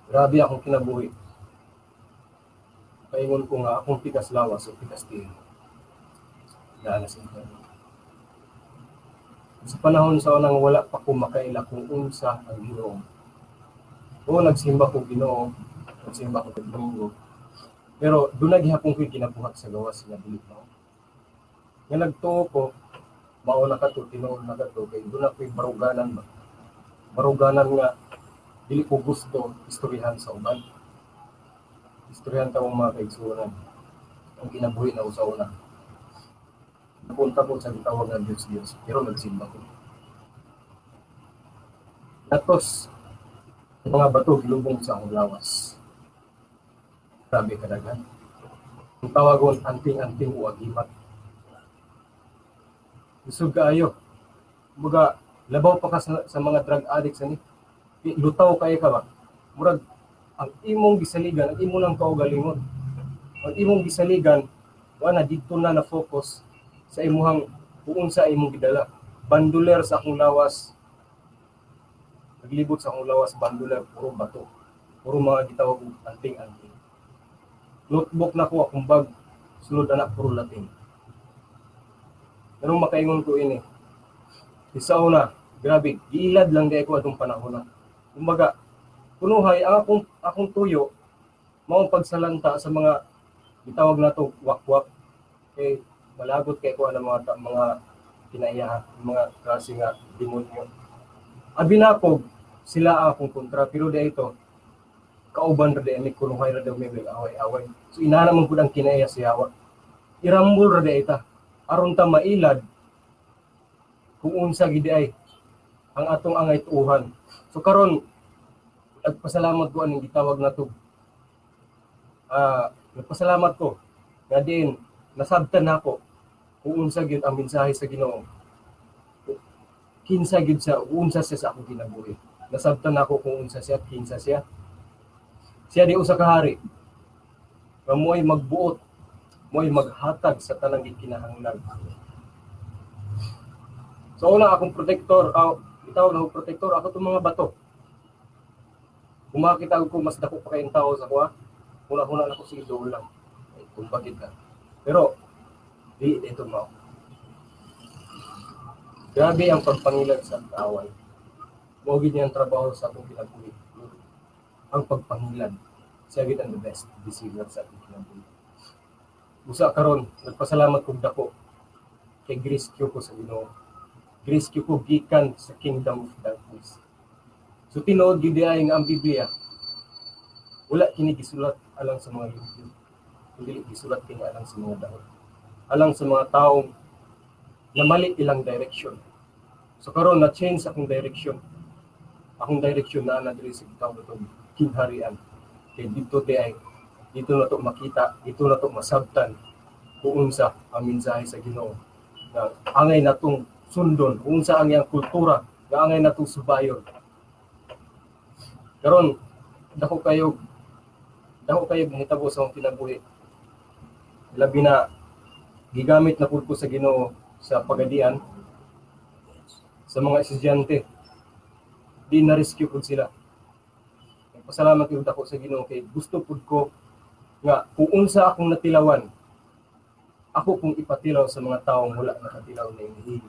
Grabe akong kinabuhi. Paingon ko nga akong pikas lawas o pikas tiil. Daan na sa internet. Sa panahon sa unang wala pa ko makaila kung unsa ang Ginoo. Oo, nagsimba ko Ginoo, nagsimba ko Domingo. Pero doon na gihapon ko'y ginabuhat sa gawas nga dili mao. Nga nagtuo ko, mao na kato, tinuod na kato, kay doon na ko'y baruganan ba. Baruganan nga, dili ko gusto istoryahan sa uban. Istoryahan ta mga kaigsuonan. Ang kinabuhi na sa una. Napunta ko sa gitawag nga Diyos Diyos, pero nagsimba ko. Natos, ang mga bato gilubong sa akong lawas. Grabe kadaghan. Ang tawagon anting-anting o agimat. Busog kaayo. Kumbaga, labaw pa ka sa mga drug addicts ani. Lutaw kaayo ka ba? Murag ang imong gisaligan, ang imong lang kaugalingon. Ang imong gisaligan, wala didto na na focus sa imuhang kung unsa imong gidala. Banduler sa akong lawas. Naglibot sa akong lawas banduler, puro bato. Puro mga gitawag og anting-anting. Notebook na ko, akong bag, sulod anak puro Latin. Pero makaingon ko ini. Isa una, grabe, giilad lang di ko atong panahon na. Kumbaga, kunuhay ang akong tuyo mao pagsalanta sa mga gitawag nato wakwak, kay malagot kay ko ang mga mga kinaiyahan, mga klase nga demonyo. Abi nako sila ang akong kontra, pero di ito kauban ra di ani, kunuhay ra daw may away-away. So inana man pud ang kinaiya si Yawa. Irambol ra di ita aron ta mailad kung unsa gid ay ang atong angay tuuhan. So karon nagpasalamat ko aning gitawag nato. Nagpasalamat ko nga diin nasabtan nako kung unsa gyud ang mensahe sa Ginoo. Kinsa gyud sa unsa siya sa akong kinabuhi. Nasabtan nako kung unsa siya, kinsa siya. Siya di usa ka hari. Nga mo'y magbuot, mo'y maghatag sa tanang gikinahanglan. So una akong protector, gitawag na protector, ako itong mga bato. Kung makita ko mas dako pa kayong tao sa kuha, huna-huna na ko, sige, doon lang. Ay, kumbagit ka. Pero, di ito mao. Grabe ang pagpangilad sa kaaway. Mao gid niya ang trabaho sa akong kinabuhi. Ang pagpangilad. Siya gid ang the best deceiver sa akong kinabuhi. Usa karon, nagpasalamat kog dako kay rescue ko sa Ginoo. Rescue ko gikan sa kingdom of darkness. So tinuod gyud ay nga ang Biblia wala kini gisulat alang sa mga Hudyo. Dili gisulat kini alang sa mga daot. Alang sa mga taong na mali ilang direction. So karon na change akong direction. Akong direction na na diri sa gitawag nato gingharian. Kay didto di ay dito na to makita, dito na to masabtan kung unsa ang mensahe sa Ginoo. Na angay natong sundon, kung unsa ang iyang kultura, nga angay natong subayon. Karon dako kayo nahitabo sa akong kinabuhi. Labi na gigamit na pud ko sa Ginoo sa pagadian sa mga estudyante. Di na rescue pud sila. Pasalamat gyud ako sa Ginoo kay gusto pud ko nga kung unsa akong natilawan, ako kung ipatilaw sa mga taong wala nakatilaw na ini.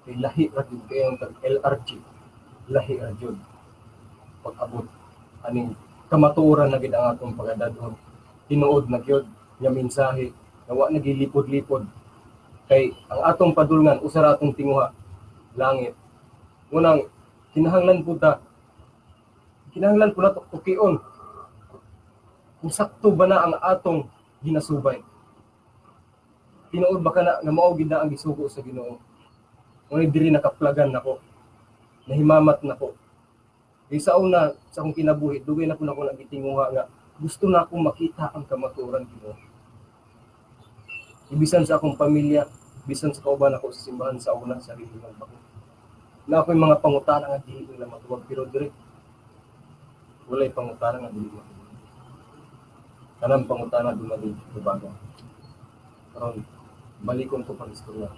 Kay lahi ra gyud kayo ang tag LRG. Lahi ra gyud pag-abot aning kamatuoran na gid ang atong pagadadhon. Tinuod na gyud nga mensahe nga wa nagilipod-lipod, kay ang atong padulngan, usa ra atong tinguha, langit. Unang kinahanglan pud ta, kinahanglan pud nato tukion kung sakto ba na ang atong ginasubay. Tinuod ba kana nga mao gid na ang gisugo sa Ginoo? Ngunit diri nakaplagan nako, nahimamat nako. Kay sa una sa akong kinabuhi, dugay na po nako nagitinguha nga gusto na akong makita ang kamatuoran, Ginoo. Ibisan sa akong pamilya, bisan sa kauban ako sa simbahan sa una, sarili lang ba ko. Na ako'y mga pangutana nga dili nila matubag, pero diri walay pangutana nga dili matubag. Kanang pangutana duna din tubagan. Karon balikon ko pang istorya.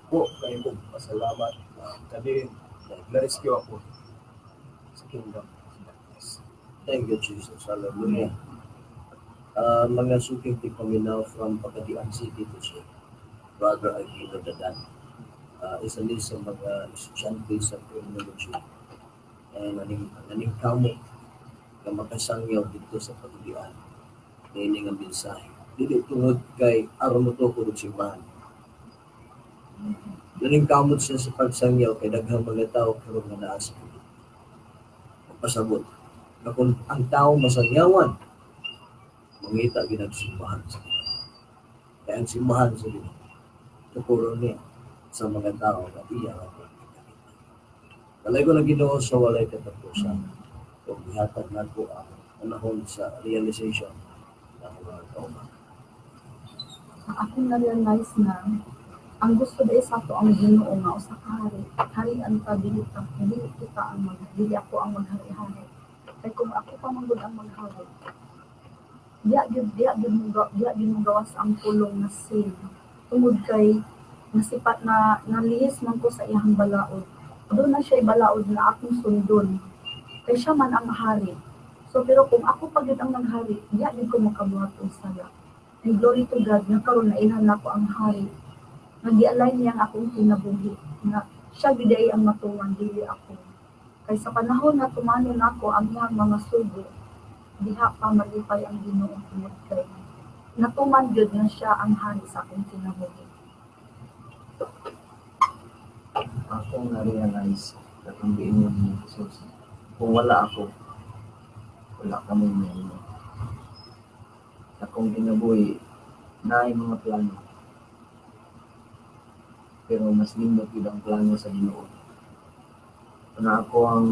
Ko kayo ko pasalamat kadi na-rescue ako sa kingdom of darkness. Thank you, Jesus. Hallelujah. Mga suking tigpaminaw, from Pagadian City to si Brother Aguilo Dadan. Isa ni sa mga estudyante sa criminology. And aning kamo nga makasangyaw dito sa Pagadian. Niini nga mensahe. Dili tungod kay aron mo to og simbahan. Naning kamot siya sa pagsangyaw kay daghang mga tao karon nga naa sa kibot. Pasabot na kung ang tao masangyawan, mangita gyud ang simbahan sa Ginoo. Kaya ang simbahan sa Ginoo, tukuron niya sa mga tao na iya ang pagkakita. Balay ko ng Ginoo sa walay katapusan kung ihatag nako ang panahon sa realization ng mga kauban. Ang akong na-realize na ang gusto diay sa ato ang Ginoo nga usa ka hari, harian ta, dili ta, dili kita ang mag, dili ako ang maghari-hari. Kay kung ako pa man gud ang maghari, diya gyud mo gawas ang pulong nga sin. Tungod kay nasipat na nalihis man ko sa iyang balaod. Duna siya balaod na akong sundon. Kay siya man ang hari. So pero kung ako pa gyud ang maghari, diya gyud ko makabuhat og sala. And glory to God nga karon nailhan nako ang hari. Nga gi-align niya ang akong kinabuhi nga siya gyud ay ang matuman, dili ako. Kay sa panahon nga tumanon nako ang iyang mga sugo, diha pa malipay ang Ginoo tungod kay natuman gyud nga siya ang hari sa akong kinabuhi. Akong na-realize katong giingon ni Jesus, "Kung wala ako, wala kamo mahimo." Akong kinabuhi, naay mga plano. Pero mas nindot gyud ang plano sa Ginoo. Na ako ang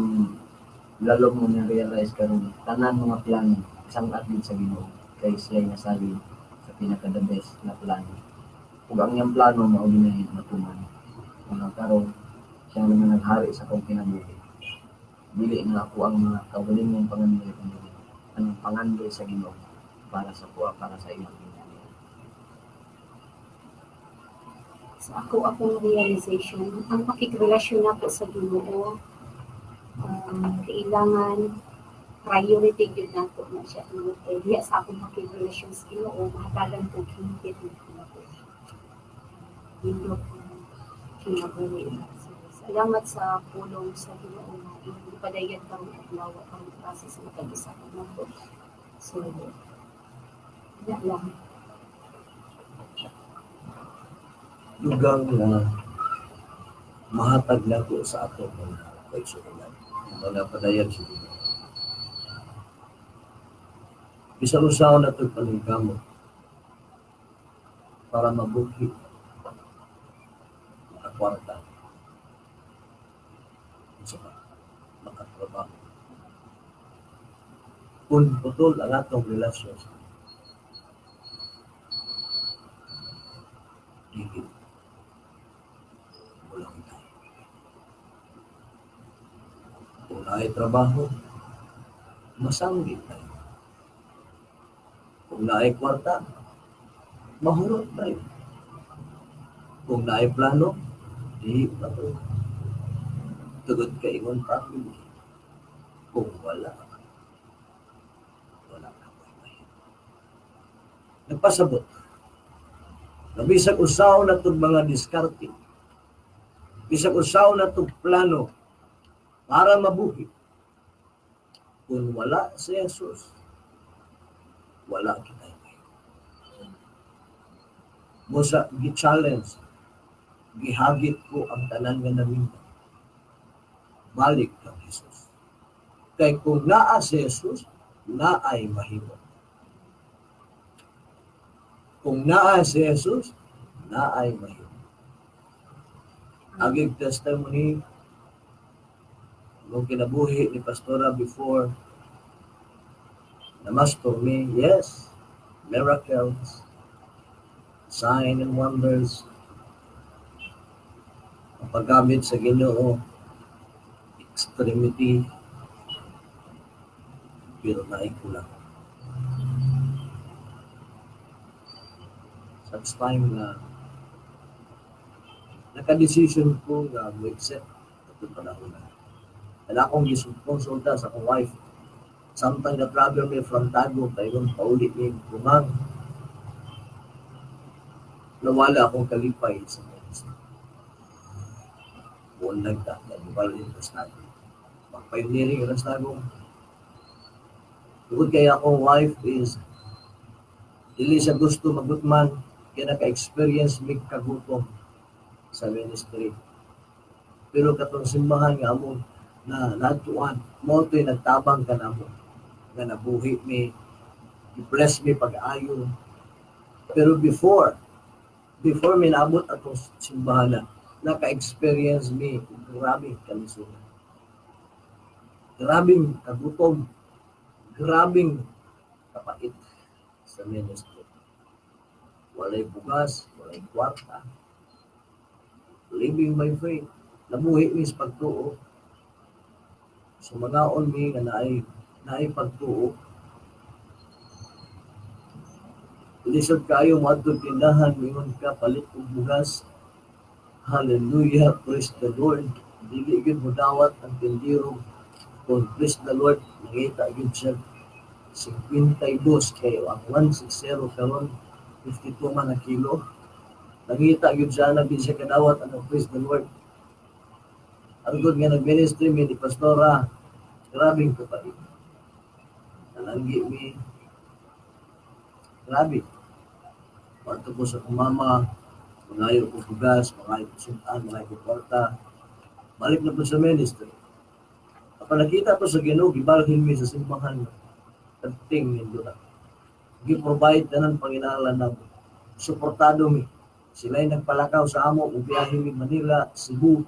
lalo mo na-realize karon, tanan mga plano isang-at gyud sa Ginoo kay siya nasabi sa pinaka the best na plano. Ug ang iyang plano mao gyud matuman. Mga karon siya naman naghari sa akong kinabuhi. Dili na ako ang mga kaugalingong pangandoy kundi ang pangandoy sa Ginoo para sa kuha, para sa iyang kinabuhi. So ako, akong realization, ang pakigrelasyon nako sa Ginoo, kailangan priority gyud nako na siya tungod kay diha sa akong pakigrelasyon sa Ginoo mahatagan ko hingpit ng kinabuhi. Nindot ng kinabuhi. So, salamat sa pulong sa Ginoo nga iyang gipadayon karong adlaw, karong klase sa matag isa nato. So, wala lang. Dugang nga mahatag nako sa ato mga kaigsuonan, mga padayag sa Ginoo. Bisan usaon nato paningkamot para mabuhi, makakwarta, unsa pa, makatrabaho. Kung putol ang atong relasyon sa dili, walang tayo. Kung naay trabaho, masanggit tayo. Kung naay kwarta, mahurot tayo. Kung naay plano, di pa to. Tugod kay ingon family. Kung wala, wala ka may. Nagpasabot. Bisag usaw na itong mga diskarte, bisag usaw na itong plano para mabuhi, kung wala si Jesus, wala kita. Musa, gi-challenge, gihagit ko ang tanan nga naminda. Balik kang Jesus. Kay kung naa si Jesus, naay mahimo. Kung naa si Jesus, naay mahimo. Agig testimony, nung kinabuhi ni Pastora before, namastor me, yes, miracles, sign and wonders, ang paggamit sa Ginoo, extremity, pero naay kulang. Such time na naka-decision ko nga mo-accept atong panahon na. And akong gikonsulta sa akong wife, samtang na-travel mi from Tagum, paingon pauli mi Gumang, nawala akong kalipay sa ministry. Buon nagta, nagbalin ko sa Tagum. Mag-pioneering ko sa Tagum. Tungod kay akong wife is, dili siya gusto magutman, kaya naka-experience mig kagutom sa ministry. Pero katong simbahan nga among na natuan, mao to'y nagtabang ka namo, nga nabuhi mi, i-bless mi pag-ayo. Pero before mi naabot atong simbahan na, naka-experience mi grabing kalisuran. Grabing kagutom, grabing kapait sa ministry. Walay bugas, walay kwarta. Living by faith. Nabuhi mi sa pagtuo. So mangaon mi nga naay pagtuo. Lisod kaayo moadto tindahan, mingon ka palit og bugas. Hallelujah, praise the Lord. Dili gyud modawat ang tindero kung praise the Lord, nangita gyud siya 52 kay ang 160 karon 52 man ang kilo. Nangita gyud siya na di siya kadawat ang praise the Lord. Ang good nga nag-ministry mi ni Pastora, grabing kapait. Nalanggi mi, grabe. Kwarto ko sa akong mama, mangayo ko bugas, mangayo ko sudan, mangayo ko kwarta. Balik na po sa ministry. Kapag nakita ko sa Ginoo, gibalhin mi sa simbahan. Perting nindo na. Gi-provide tanan panginahanglan namo. Suportado mi. Sila'y nagpalakaw sa amo, ubiyahe mi Manila, Cebu,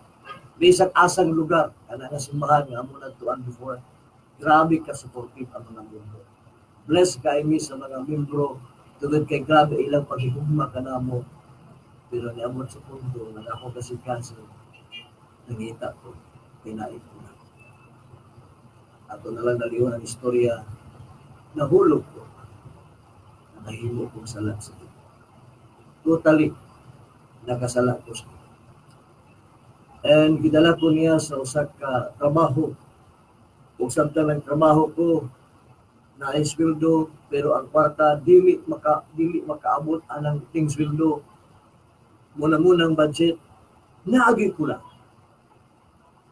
bisag asang lugar, kana nga simbahan nga amo nagtuan before. Grabe ka supportive ang mga membro. Bless kay mi sa mga membro tungod kay grabe ilang paghigugma kanamo. Pero niabot sa punto nga ako kasi kasi nangita ko pinait ko na. Ato na lang naliwan ang istorya, nahulog ko, nahimo kong sala sa Ginoo. Totally, nakasala ko sa Ginoo. And gidala ko niya sa usa ka trabaho. Ug samtang nagtrabaho ko, naay sweldo, pero ang kwarta dili makaabot anang ting sweldo. Muna-munang budget, naagi ko lang.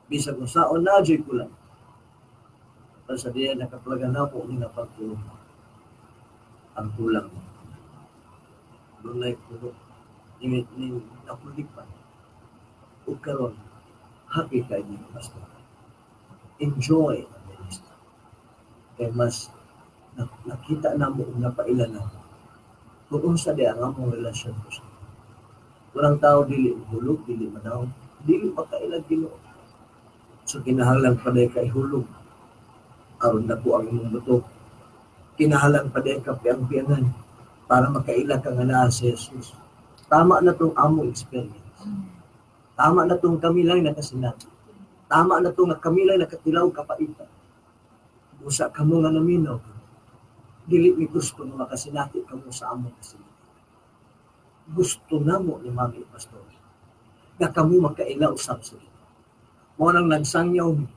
Bisag unsaon, naagi ko lang. Pero sa diya nakaplagan na po ni napagtulong. Ang kulang. Dunay puno. Ni nakulipan. Ug karon, happy kay ni Pastor. Enjoy ang ministry. Kay mas nakita na mo ug napaila na mo kung unsa di ang among relasyon ko sa Walang tao dili hulog, dili madaw, dili makailag Ginoo. So kinahanglan pa ka ihulog aron dako ang imong buto. Kinahanglan pa ka piang-piangan para makaila ka nga naa si Jesus. Tama na tong among experience. Tama na tong kami lang nakasinati. Tama na tong nga kami lang nakatilaw kapaitan. Busa kamo nga naminaw. Dili mi gusto nga makasinati kamo sa among kasinati. Gusto namo ni Mami Pastor nga kamo makaila usab sa Ginoo. Mao nang nagsangyaw mi.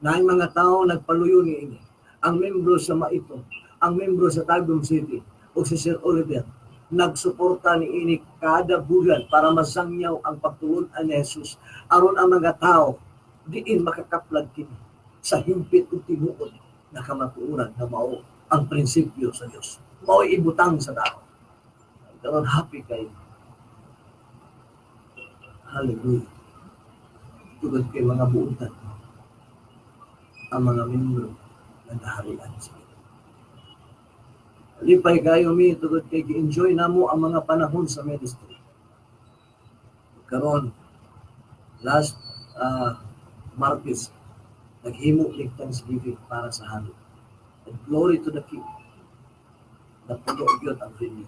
Naay mga tao nagpaluyo ni ini. Ang membro sa Maitom, ang membro sa Tagum City o si Sir Oliver nagsuporta ni ini kada bulan para masangyaw ang pagtulun-an ni Jesus aron ang mga tao diin makakaplag kini sa himpit ug tinuod na kamatuoran na mao ang prinsipyo sa Dios. Mao ibutang sa tao. Karon happy kayo. Hallelujah. Tungod kay mga buutan ang mga membro na naharian sa Ginoo. Lipay kayo mi tungod kay gi-enjoy namo ang mga panahon sa ministry. Karon last Martes naghimo nig thanksgiving para sa hari. And glory to the King. Napuno gyud ang venue.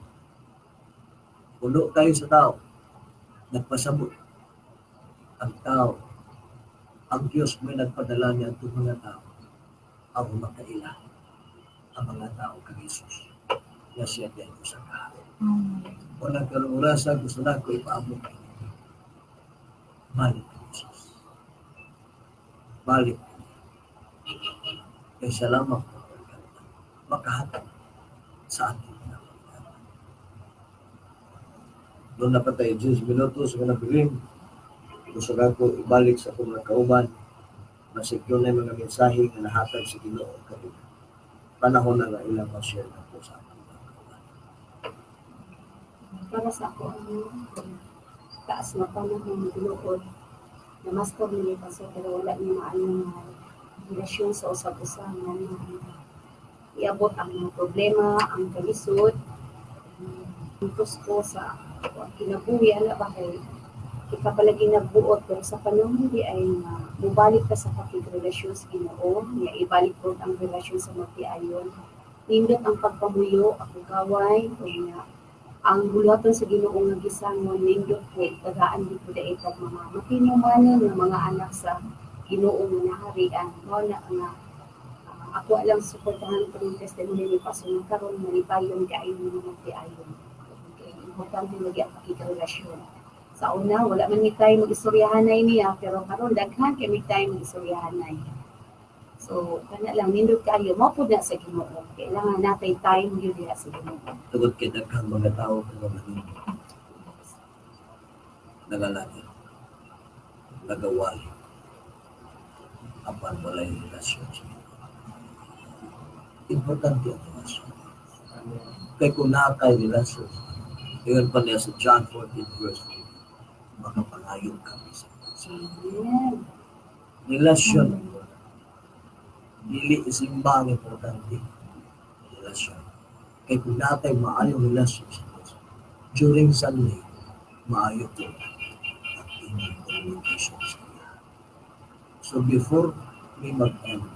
Puno kayo sa tao. Nagpasabot ang tao. Ang Diyos may nagpadala niya itong mga tao ang makaila ang mga tao kang Jesus nga siya diyan sa kahari. O nagkarong orasa, gusto na ko ipaabot. Balik kay Jesus. Balik. Kay salamat po makahatag sa ating mga. Doon na pa tayo 10 minutos nga nabilin. Gusto na ko ibalik sa akong mga kauban. Masig yun na mga mensahe nga nahatag sa Ginoo kanina. Panahon na nga ilang ma-share na po sa akong mga kauban. Para sa ako, ano, taas na panahon, tinuod, namaster ni Paso, pero wala niya maayong relasyon sa usab-usa nga na iabot ang mga problema, ang kalisod, ang ko sa ang kinabuhi, ana ba kay kita palagi nagbuot, pero sa panahon di ay nga mubalik ka sa pakigrelasyon sa Ginoo, nga ibalik po ang relasyon sa magtiayon. Nindot ang pagpamuyo, ako gaway, o nga Ang buluhaton sa Ginoo nga gisangon, nindot po, tagaan di po daitag mga matinumanon nga mga anak sa Ginoo nga naharian. Mao na nga ako lang suportahan ko ng testimony ni Pastor nga karon malipayon kaayo ng mga tiayon. Okay, importante lagi ang pakikarelasyon. Sa una, wala man mi tayo mag-istoryahanay niya, pero karon daghan kay mi tayo mag-istoryahanay. So, kana lang, nindot kaayo, mao pud na sa Ginoo. Kailangan natay time gyud diha sa Ginoo. Tungod kay daghang mga tao nga manindot, nagalagi, nagawali, apan walay relasyon sa Ginoo. Importante ang relasyon. Amen. Kay kung naa kay relasyon, ingon pa niya sa John 14 verse 14, makapangayo kami sa Diyos. Amen. Relasyon. Dili simba ang importante. Relasyon. Kay kung naa kay maayong relasyon sa Diyos, during Sunday, maayo po ang inyong communication sa iya. So before mi mag-end,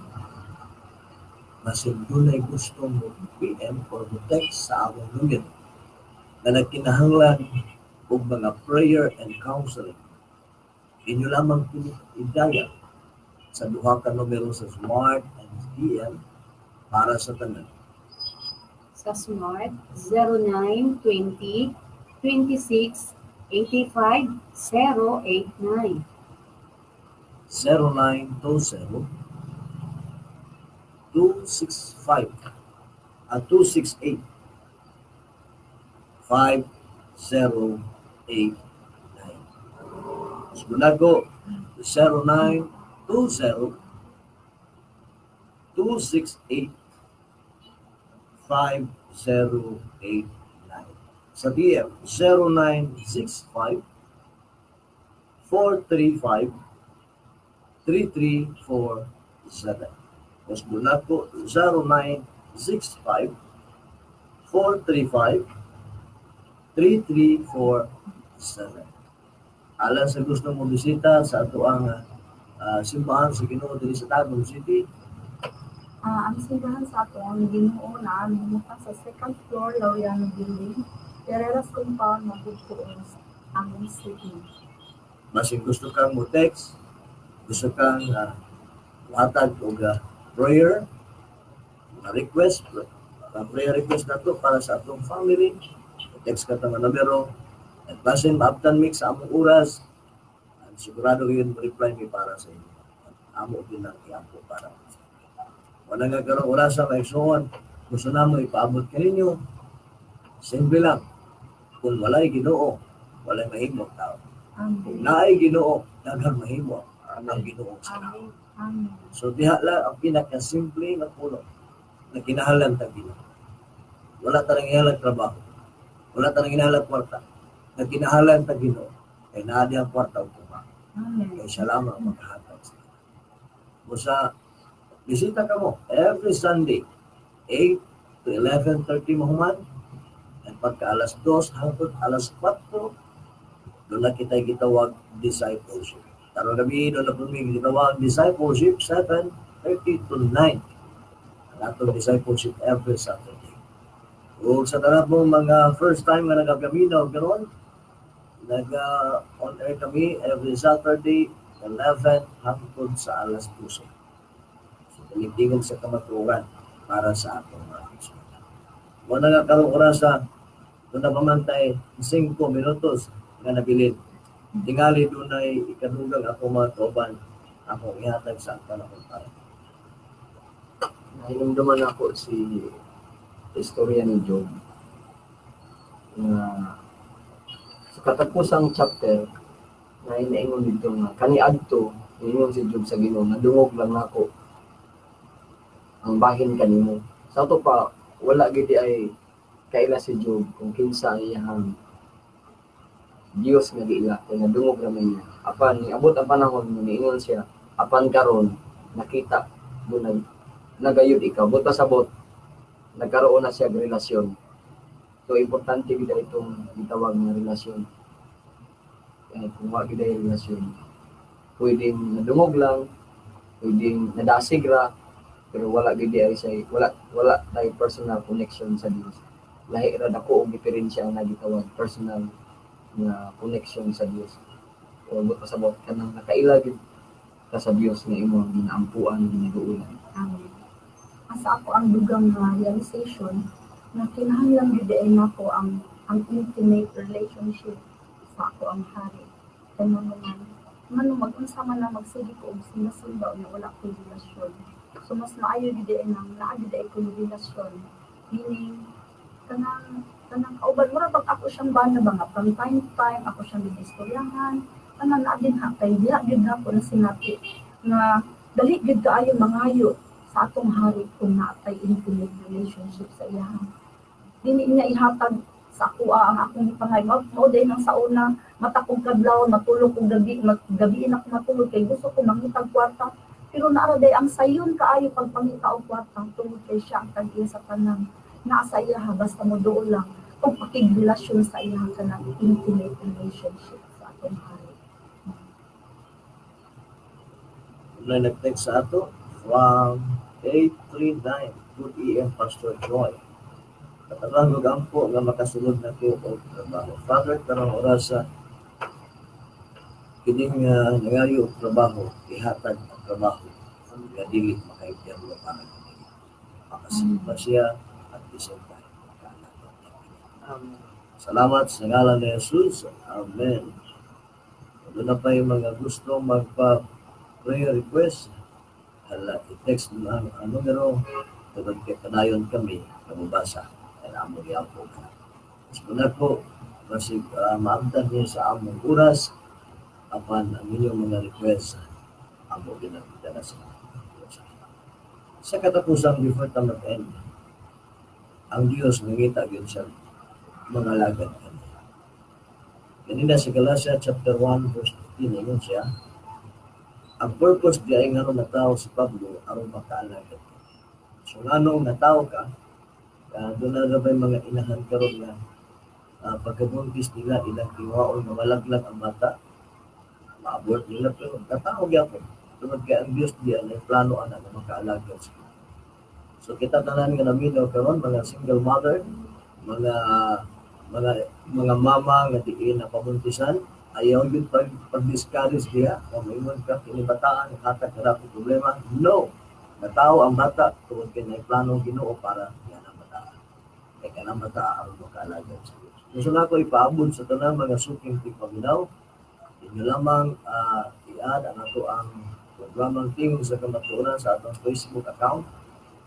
basin dunay gusto mo PM or mo text sa among numero na nagkinahanglan og mga prayer and counseling, inyo lamang kini i-dial sa duha ka numero sa Smart and TM para sa tanan. Sa Smart, 0920 26 85 089. 0920 265 at 268 5089. Sumunod ko, 0920 268 5089. Sa TM, 0965 435 3347. Mas muna ko, 0965 435 3347. Alang sa gusto mo bisita sa atoang simbahan sa Ginoo diri sa Tagum City. Ang simbahan sa ato ang Ginoo na numuka sa second floor, Laureano Building, Ferreras Compound, Magugpo, Tagum City. Basin gusto kang mo text, gusto kang muhatag og prayer, mga request, prayer request na to para sa atong family, text ka nga numero, at basin maabtan mi sa among oras, at sigurado yun reply mi para sa inyo. At amo din ang iampo para sa inyo. Wala nga karong orasa, mga igsoon, gusto namo ipaabot kaninyo. Simple lang, kung walay Ginoo, walay mahimo ang tao. Kung Amen. naay Ginoo, daghang mahimo ang Ginoo sa tao. Amen. Amen. So diha lang ang pinakasimple nga puno na kinahanglan ta Ginoo. Wala ta nang ihalag trabaho. Wala ta nang ihalag kwarta. Na kinahanglan ta Ginoo kay naa diha ang kwarta ug kuma. Amen. Kay siya lamang ang makahatag sa imo. Busa bisita ka mo every Sunday 8 to 11:30 mahuman, at pagka alas 2 hangtod alas 4, doon na kita gitawag discipleship. Karong gabi doon na po mi gitawag discipleship, 7:30 to 9. Ang atong discipleship every Saturday. O sa tanan mong mga first time nga nagapaminaw karon, nag on air kami every Saturday 11 hangtod sa alas 12. So tingog sa kamatuoran para sa atong mga igsoon. Wala nga karong orasa, doon na pamantay 5 minutos nga nabilin. Tingali dunay ikadugang ako mga kauban akong ihatag sa panahon para. Nahinumduman ako si istorya ni Job nga sa katapusang chapter na inaingon dito nga kaniadto niingon si Job sa Ginoo, "Nadungog lang nako ang bahin kanimo." Sa ato pa wala gid ay kaila si Job kung kinsa ang iyang Dios nga giila kay nadungog ra man niya. Apan niabot ang panahon nga niingon siya, "Apan karon nakita mo na nagayod ikaw." Buot pasabot, nagkaroon na siya og relasyon. So importante gid itong gitawag nga relasyon. Kaya kung wa gid ay relasyon, pwedeng nadungog lang, pwedeng nadasig ra, pero wala gid ay say wala wala tay personal connection sa Dios. Lahi ra, dako og diferensya ang nagitawag personal nga connection sa Dios. O pasabot kanang nakaila gyud ka sa Dios nga imong ginaampuan, ginaduolan. Amen. Sa ako ang dugang nga realization na kinahanglan gyud ay nako ang intimate relationship sa ako ang hari. Kay ngano man ngano mag-unsa man na magsige ko og simba-simba unya wala ko'y relasyon. So mas maayo gyud ay nang naa gyud ay ko'y relasyon. Meaning kanang kauban, mura bag ako siyang bana ba nga from time to time ako siyang ginistoryahan, kanang naa din ha, kay diha gyud nako na sinati nga dali gyud kaayo mangayo sa atong hari kung naatay intimate relationship sa iyaha. Dili niya ihatag sa akoa ang akong gipangay. Mao day nang sa una, mata kong kadlaw, matulog kong gabi, gabiin ako matulog kay gusto ko mangitag kwarta. Pero naara day ang sayon kaayo pagpangita og kwarta tungod kay siya ang tag-iya sa tanan. Naa sa iyaha, basta mo duol lang kung pakigrelasyon sa iyaha, kanang intimate relationship sa atong hari. May nag-text sa ato from 839, "Good AM, Pastor Joy. Katabang ug ampo nga makasulod na ko og trabaho. Father, karong orasa kining nangayo og trabaho, ihatag ang trabaho nga dili makainterno para kaniya. Makasimba siya at the same time makaalagad niya." Amen. Salamat sa ngalan ni Jesus. Amen. Kung na pa yung mga gusto magpa prayer request, hala, i-text mo lang ang numero tungod kay padayon kami nababasa ay amo gyapon. Mas muna ko, basig maabdan niyo sa among oras, apan ang inyong mga request amo ginagdala sa Diyos. Sa katapusan, before ta mag-end, ang Diyos nangita gyud sa mga alagad kaniya. Kanina sa Galatia chapter 1 verse 15, ingon siya, ang purpose di ay ngano natawo si Pablo aron makaalagad. So nganong natawo ka, doon na ba mga inahan karon nga pagkabuntis nila, ilang tinguhaon nga malaglag ang bata, ma-abort nila, pero natawo gyapon. Tungod kay ang Diyos di ay plano ana nga makaalagad sa. So kita tanan nga naminaw karon, mga single mother, mga mama nga diin na pabuntisan, ayaw yun pag discourage diha kung maingon ka kini bataan hatag ka ko problema. No, natawo ang bata tungod kay nay plano Ginoo para yan ang bataan, kay kanang bata aron makaalagad sa Dios. Gusto na ko ipaabot sa tanan mga suking tigpaminaw, inyo lamang i-add ang ato ang programang Tingog sa Kamatuoran sa atong Facebook account,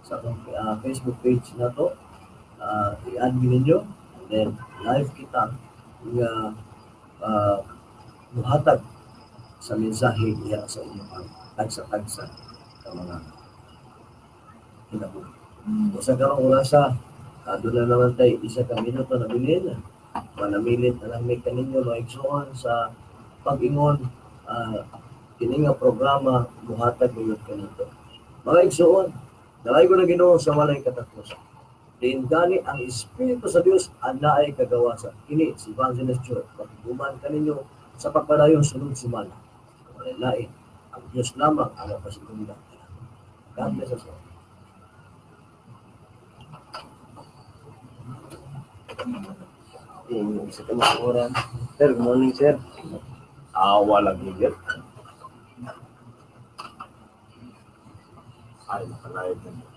sa atong Facebook page nato, i-add ninyo and then live kita nga muhatag sa mensahe diha sa inyong ang tagsa-tagsa sa mga kinabuhi. O sa karong orasa, doon na naman tayo isa ka minuto na bilin. Manamilit na lang may kaninyo mga igsoon sa pag-ingon, kini nga programa muhatag gayud kanito. Mga igsoon, dalay ko na Ginoo sa walay katapusan. Diin gani ang Espiritu sa Dios ang naay kagawasan. Kini si Evangelist Joy. Pakiguman kaninyo sa pagpadayon sunod semana. Walay lain. Ang Diyos lamang ang mapasugunda. God bless us all. Tingog sa Kamatuoran. Sir, good morning, sir. Awa lang higit. Ay, nakalive na.